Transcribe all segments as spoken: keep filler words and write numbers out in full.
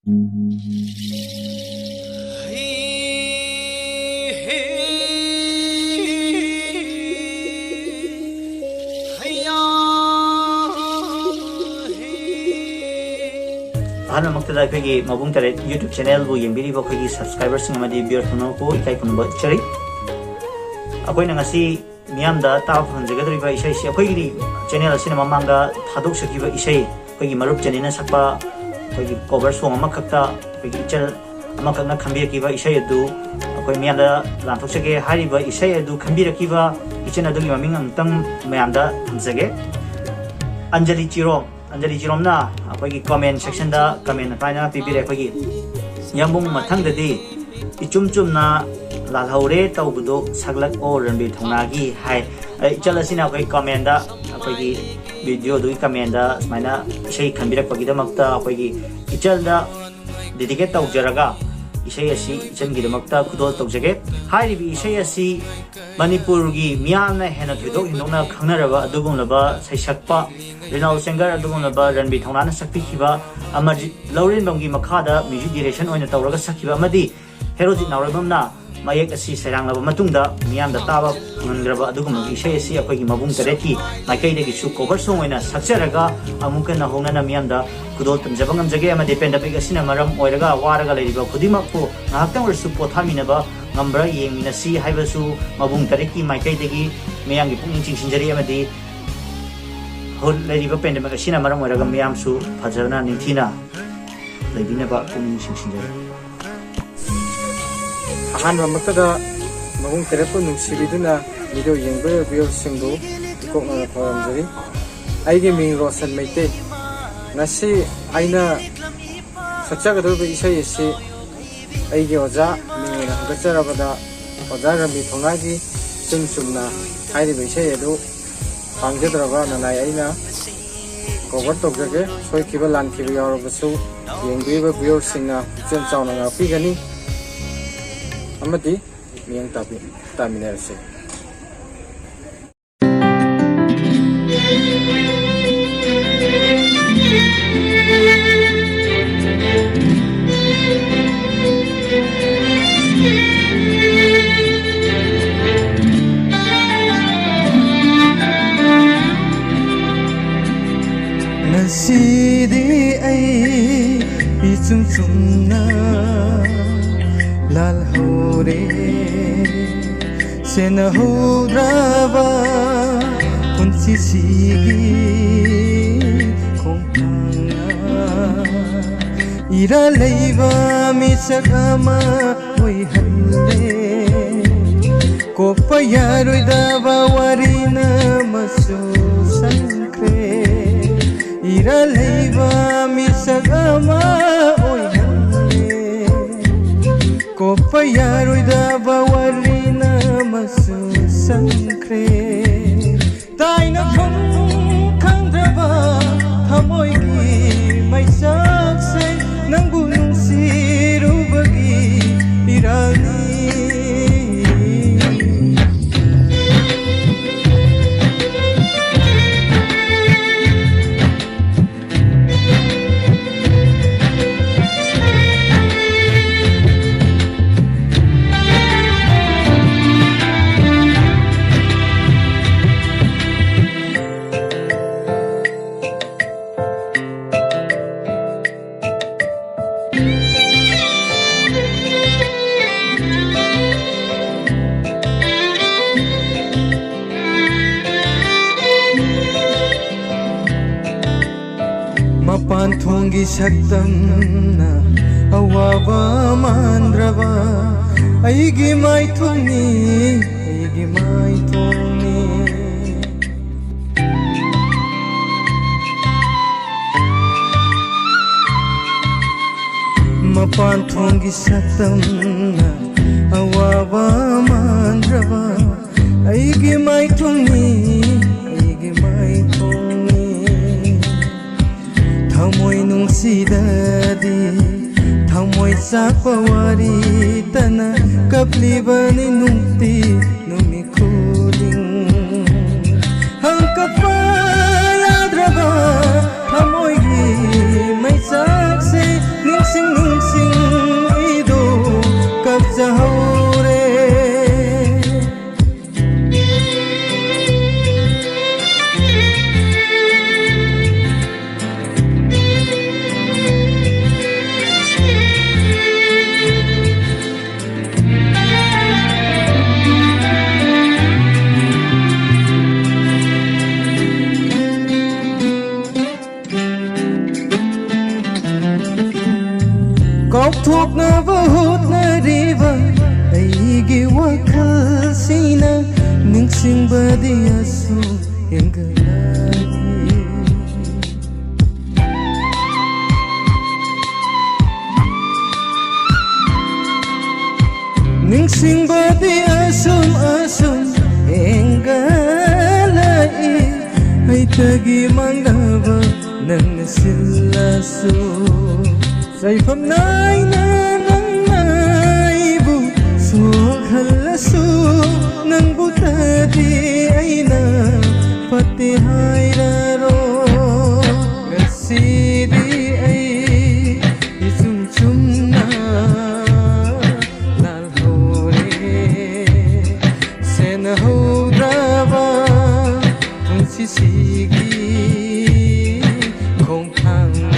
ꯑꯍꯥꯟꯕꯃꯛꯇꯗ ꯑꯩꯈꯣꯏꯒꯤ ꯃꯕꯨꯡ ꯇꯔꯦꯠ YouTube channelꯕꯨ ꯌꯦꯡꯕꯤꯔꯤꯕ ꯑꯩꯈꯣꯏꯒꯤ subscriberꯁꯤꯡ ꯑꯃꯗꯤ viewers ꯄꯨꯝꯅꯃꯛꯄꯨ ꯏꯀꯥꯏ ꯈꯨꯝꯅꯕ ꯎꯠꯆꯔꯤ꯫ ꯑꯩꯈꯣꯏꯅ ꯉꯁꯤ ꯃꯤꯌꯥꯝꯗ ꯇꯥꯕ ꯐꯪꯍꯟꯖꯒꯗꯧꯔꯤꯕ ꯏꯁꯩꯁꯤ ꯑꯩꯈꯣꯏꯒꯤ channel ꯑꯁꯤꯅ ꯃꯃꯥꯡꯗ ꯊꯥꯗꯣꯛꯆꯈꯤꯕ ꯏꯁꯩ, ꯑꯩꯈꯣꯏꯒꯤ ꯃꯔꯨꯞ ꯖꯦꯅꯤꯅ ꯁꯛꯄ ꯑꯩꯈꯣꯏꯒꯤ cover song ꯑꯃꯈꯛꯇ ꯑꯩꯈꯣꯏꯒꯤ ꯏꯆꯜ ꯑꯃꯈꯛꯅ ꯈꯟꯕꯤꯔꯛꯈꯤꯕ ꯏꯁꯩ ꯑꯗꯨ ꯑꯩꯈꯣꯏ ꯃꯤꯌꯥꯝꯗ ꯂꯥꯟꯊꯣꯛꯆꯒꯦ꯫ ꯍꯥꯏꯔꯤꯕ ꯏꯁꯩ ꯑꯗꯨ ꯈꯟꯕꯤꯔꯛꯈꯤꯕ ꯏꯆꯜ ꯑꯗꯨꯒꯤ ꯃꯃꯤꯡ ꯑꯃꯨꯛꯇꯪ ꯃꯌꯥꯝꯗ ꯊꯝꯖꯒꯦ꯫ ꯑꯟꯖꯂꯤ ꯆꯤꯔꯣꯝ꯫ ꯑꯟꯖꯂꯤ ꯆꯤꯔꯣꯝꯅ ꯑꯩꯈꯣꯏꯒꯤ comment sectionꯗ comment ꯑꯗꯨꯃꯥꯏꯅ ꯄꯤꯕꯤꯔꯦ ꯑꯩꯈꯣꯏꯒꯤ, "ꯌꯥꯝꯕꯨꯡ, ꯃꯊꯪꯗꯗꯤ ꯏꯆꯨꯝ ꯆꯨꯝꯅ ꯂꯥꯜꯍꯧꯔꯦ ꯇꯧꯕꯗꯣ ꯁꯛꯂꯛꯑꯣ ꯔꯟꯕꯤꯔ ꯊꯧꯅꯥꯒꯤ" ꯍꯥꯏ꯫ ꯑ, ꯏꯆꯜ ꯑꯁꯤꯅ ꯑꯩꯈꯣꯏ commentꯗ, ꯑꯩꯈꯣꯏꯒꯤ videoꯗꯨꯒꯤ commentꯗ ꯁꯨꯃꯥꯏꯅ ꯏꯁꯩ ꯈꯟꯕꯤꯔꯛꯄꯒꯤꯗꯃꯛꯇ ꯑꯩꯈꯣꯏꯒꯤ ꯏꯆꯜꯗ dedicate ꯇꯧꯖꯔꯒ ꯏꯁꯩ ꯑꯁꯤ ꯏꯆꯟꯒꯤꯗꯃꯛꯇ ꯈꯨꯗꯣꯜ ꯇꯧꯖꯒꯦ꯫ ꯍꯥꯏꯔꯤꯕ ꯏꯁꯩ ꯑꯁꯤ ꯃꯅꯤꯄꯨꯔꯒꯤ ꯃꯤꯌꯥꯝꯅ ꯍꯦꯟꯅ ꯊꯣꯏꯗꯣꯛ ꯍꯦꯟꯗꯣꯛꯅ ꯈꯪꯅꯔꯕ ꯑꯗꯨꯒꯨꯝꯂꯕ ꯁꯩꯁꯛꯄ ꯔꯤꯅꯥꯎ ꯁꯦꯡꯒꯔ ꯑꯗꯨꯒꯨꯝꯂꯕ ꯔꯟꯕꯤꯔ ꯊꯧꯅꯥꯅ ꯁꯛꯄꯤꯈꯤꯕ ꯑꯃꯔꯖꯤꯠ ꯂꯧꯔꯦꯝꯕꯝꯒꯤ ꯃꯈꯥꯗ music direction ꯑꯣꯏꯅ ꯇꯧꯔꯒ ꯁꯛꯈꯤꯕ ꯑꯃꯗꯤ ꯍꯦꯔꯣꯖꯤꯠ ꯅꯥꯎꯔꯦꯝꯕꯝꯅ ꯃꯌꯦꯛ ꯑꯁꯤ ꯁꯩꯔꯥꯡꯂꯕ ꯃꯇꯨꯡꯗ ꯃꯤꯌꯥꯝꯗ ꯇꯥꯕ ꯐꯪꯍꯟꯈ꯭ꯔꯕ ꯑꯗꯨꯒꯨꯝꯕꯒꯤ ꯏꯁꯩ ꯑꯁꯤ ꯑꯩꯈꯣꯏꯒꯤ ꯃꯕꯨꯡ ꯇꯔꯦꯠꯀꯤ ꯃꯥꯏꯀꯩꯗꯒꯤꯁꯨ cover song ꯑꯣꯏꯅ ꯁꯛꯆꯔꯒ ꯑꯃꯨꯛꯀ ꯍꯟꯅ ꯍꯧꯅꯅ ꯃꯤꯌꯥꯝꯗ ꯈꯨꯗꯣꯜ ꯇꯝꯖꯕ ꯉꯝꯖꯒꯦ꯫ ꯑꯃꯗꯤ pandemic ꯑꯁꯤꯅ ꯃꯔꯝ ꯑꯣꯏꯔꯒ ꯋꯥꯔꯒ ꯂꯩꯔꯤꯕ ꯈꯨꯗꯤꯡꯃꯛꯄꯨ ꯉꯥꯏꯍꯥꯛꯇꯪ ꯑꯣꯏꯔꯁꯨ ꯄꯣꯊꯥꯃꯤꯟꯅꯕ ꯉꯝꯕ꯭ꯔꯥ ꯌꯦꯡꯃꯤꯟꯅꯁꯤ ꯍꯥꯏꯕꯁꯨ ꯃꯕꯨꯡ ꯇꯔꯦꯠꯀꯤ ꯃꯥꯏꯀꯩꯗꯒꯤ ꯃꯤꯌꯥꯝꯒꯤ ꯄꯨꯛꯅꯤꯡ ꯆꯤꯡꯁꯤꯟꯖꯔꯤ꯫ ꯑꯃꯗꯤ ꯍꯧ-, ꯂꯩꯔꯤꯕ pandemic ꯑꯁꯤꯅ ꯃꯔꯝ ꯑꯣꯏꯔꯒ ꯃꯤꯌꯥꯝꯁꯨ ꯐꯖꯅ ꯅꯤꯡꯊꯤꯅ ꯂꯩꯕꯤꯅꯕ ꯄꯨꯛꯅꯤꯡ ꯆꯤꯡꯁꯤꯟꯖꯔꯤ꯫ ꯑꯍꯥꯟꯕꯃꯛꯇꯗ ꯃꯕꯨꯡ ꯇꯔꯦꯠꯄꯨ ꯅꯨꯡꯁꯤꯕꯤꯗꯨꯅ video ꯌꯦꯡꯕ viewerꯁꯤꯡꯕꯨ ꯏꯀꯣꯛꯅꯅ ꯈꯣꯏꯔꯝꯖꯔꯤ꯫ ꯑꯩꯒꯤ ꯃꯤꯡ ꯔꯣꯁꯟ ꯃꯩꯇꯩ꯫ ꯉꯁꯤ ꯑꯩꯅ ꯁꯛꯆꯒꯗꯧꯔꯤꯕ ꯏꯁꯩ ꯑꯁꯤ ꯑꯩꯒꯤ ꯑꯣꯖꯥ ꯃꯤꯡ ꯑꯣꯏꯅ ꯍꯪꯒꯠꯆꯔꯕꯗ ꯑꯣꯖꯥ ꯔꯟꯕꯤꯔ ꯊꯧꯅꯥꯒꯤ ꯏꯆꯨꯝ ꯆꯨꯝꯅ ꯍꯥꯏꯔꯤꯕ ꯏꯁꯩ ꯑꯗꯨ ꯄꯥꯡꯖꯗ꯭ꯔꯕ ꯅꯅꯥꯏ ꯑꯩꯅ cover ꯇꯧꯖꯒꯦ꯫ ꯁꯣꯏꯈꯤꯕ ꯂꯥꯟꯈꯤꯕ ꯌꯥꯎꯔꯕꯁꯨ ꯌꯦꯡꯕꯤꯔꯤꯕ viewerꯁꯤꯡꯅ ꯄꯨꯛꯆꯦꯜ ꯆꯥꯎꯅ ꯉꯥꯛꯄꯤꯒꯅꯤ ꯑꯃꯗꯤ ꯃꯤꯠꯌꯦꯡ ꯇꯥꯕꯤ-, ꯇꯥꯃꯤꯟꯅꯔꯁꯤ꯫ ꯆꯨꯝꯅ ꯂꯥꯜꯍꯧꯔꯦ꯫ ꯁꯦꯟꯅꯍꯧꯗ꯭ꯔꯕ ꯄꯨꯟꯁꯤꯁꯤꯒꯤ ꯈꯣꯡꯊꯥꯡꯅ ꯏꯔꯥꯜ ꯂꯩꯕ ꯃꯤꯁꯛ ꯑꯃ ꯑꯣꯏꯍꯜꯂꯦ꯫ ꯀꯣꯛꯄ ꯌꯥꯔꯣꯏꯗꯕ ꯋꯥꯔꯤꯅ ꯃꯆꯨ ꯁꯪꯈ꯭ꯔꯦ꯫ ꯏꯔꯥꯜ ꯂꯩꯕ ꯃꯤꯁꯛ ꯑꯃ ꯑꯣꯏꯍꯜꯂꯦ꯫ ꯀꯣꯛꯄ ꯌꯥꯔꯣꯏꯗꯕ ꯋꯥꯔꯤꯅ ꯃꯆꯨ ꯁꯪꯈ꯭ꯔꯦ꯫ ꯇꯥꯏꯅꯐꯝ ꯈꯪꯗ꯭ꯔꯕ ꯊꯃꯣꯏꯒꯤ ꯃꯩꯆꯥꯛꯁꯦ ꯅꯪꯕꯨ ꯅꯨꯡꯁꯤꯔꯨꯕꯒꯤ ꯏꯔꯥꯜꯅꯤ꯫ ꯃꯄꯥꯟ ꯊꯣꯡꯒꯤ ꯁꯛꯇꯝꯅ ꯑꯋꯥꯕ ꯃꯥꯟꯗ꯭ꯔꯕ ꯑꯩꯒꯤ ꯃꯥꯏꯊꯣꯡꯅꯤ, ꯑꯩꯒꯤ ꯃꯥꯏꯊꯣꯡꯅꯤ꯫ ꯃꯄꯥꯟ ꯊꯣꯡꯒꯤ ꯁꯛꯇꯝꯅ ꯑꯋꯥꯕ ꯃꯥꯟꯗ꯭ꯔꯕ ꯑꯩꯒꯤ ꯃꯥꯏꯊꯣꯡꯅꯤ, ꯑꯩꯒꯤ ꯃꯥꯏꯊꯣꯡꯅꯤ꯫ ꯊꯃꯣꯏ ꯅꯨꯡꯁꯤꯗꯗꯤ ꯊꯃꯣꯏ ꯆꯥꯛꯄ ꯋꯥꯔꯤꯇꯅ ꯀꯞꯂꯤꯕꯅꯤ ꯅꯨꯡꯇꯤ ꯅꯨꯃꯤꯠ ꯈꯨꯗꯤꯡ꯫ ꯍꯪꯀꯠꯄ ꯌꯥꯗ꯭ꯔꯕ ꯊꯃꯣꯏꯒꯤ ꯃꯩꯆꯥꯛꯁꯦ ꯅꯤꯡꯁꯤꯡ ꯅꯤꯡꯁꯤꯡ ꯑꯩꯗꯣ ꯀꯞꯆꯍꯧꯔꯦ꯫ ꯀꯥꯎꯊꯣꯛꯅꯕ ꯍꯣꯠꯅꯔꯤꯕ ꯑꯩꯒꯤ ꯋꯥꯈꯜꯁꯤꯅ ꯅꯤꯡꯁꯤꯡꯕꯗꯤ ꯑꯁꯨꯝ ꯍꯦꯟꯒꯠꯂꯛꯏ꯫ ꯅꯤꯡꯁꯤꯡꯕꯗꯤ ꯑꯁꯨꯝ ꯑꯁꯨꯝ ꯍꯦꯟꯒꯠꯂꯛꯏ꯫ ꯑꯩꯇꯒꯤ ꯃꯥꯡꯅꯕ ꯅꯪꯅ ꯁꯤꯜꯂꯁꯨ, ꯆꯩꯐꯝ ꯅꯥꯏꯅ ꯅꯪꯅ ꯑꯩꯕꯨ ꯁꯣꯛꯍꯜꯂꯁꯨ, ꯅꯪꯕꯨꯇꯗꯤ ꯑꯩꯅ ꯐꯠꯇꯦ ꯍꯥꯏꯔꯔꯣꯏ꯫ ꯉꯁꯤꯗꯤ ꯑꯩ ꯏꯆꯨꯝ ꯆꯨꯝꯅ ꯂꯥꯜꯍꯧꯔꯦ꯫ ꯁꯦꯟꯅꯍꯧꯗ꯭ꯔꯕ ꯄꯨꯟꯁꯤꯁꯤꯒꯤ ꯈꯣꯡꯊꯥꯡꯅ꯫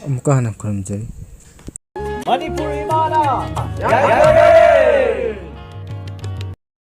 ꯑꯃꯨꯛꯀ ꯍꯟꯅ ꯈꯨꯔꯨꯝꯖꯔꯤ꯫ ꯃꯅꯤꯄꯨꯔ ꯏꯃꯥꯅ ꯌꯥꯏꯐꯔꯦ꯫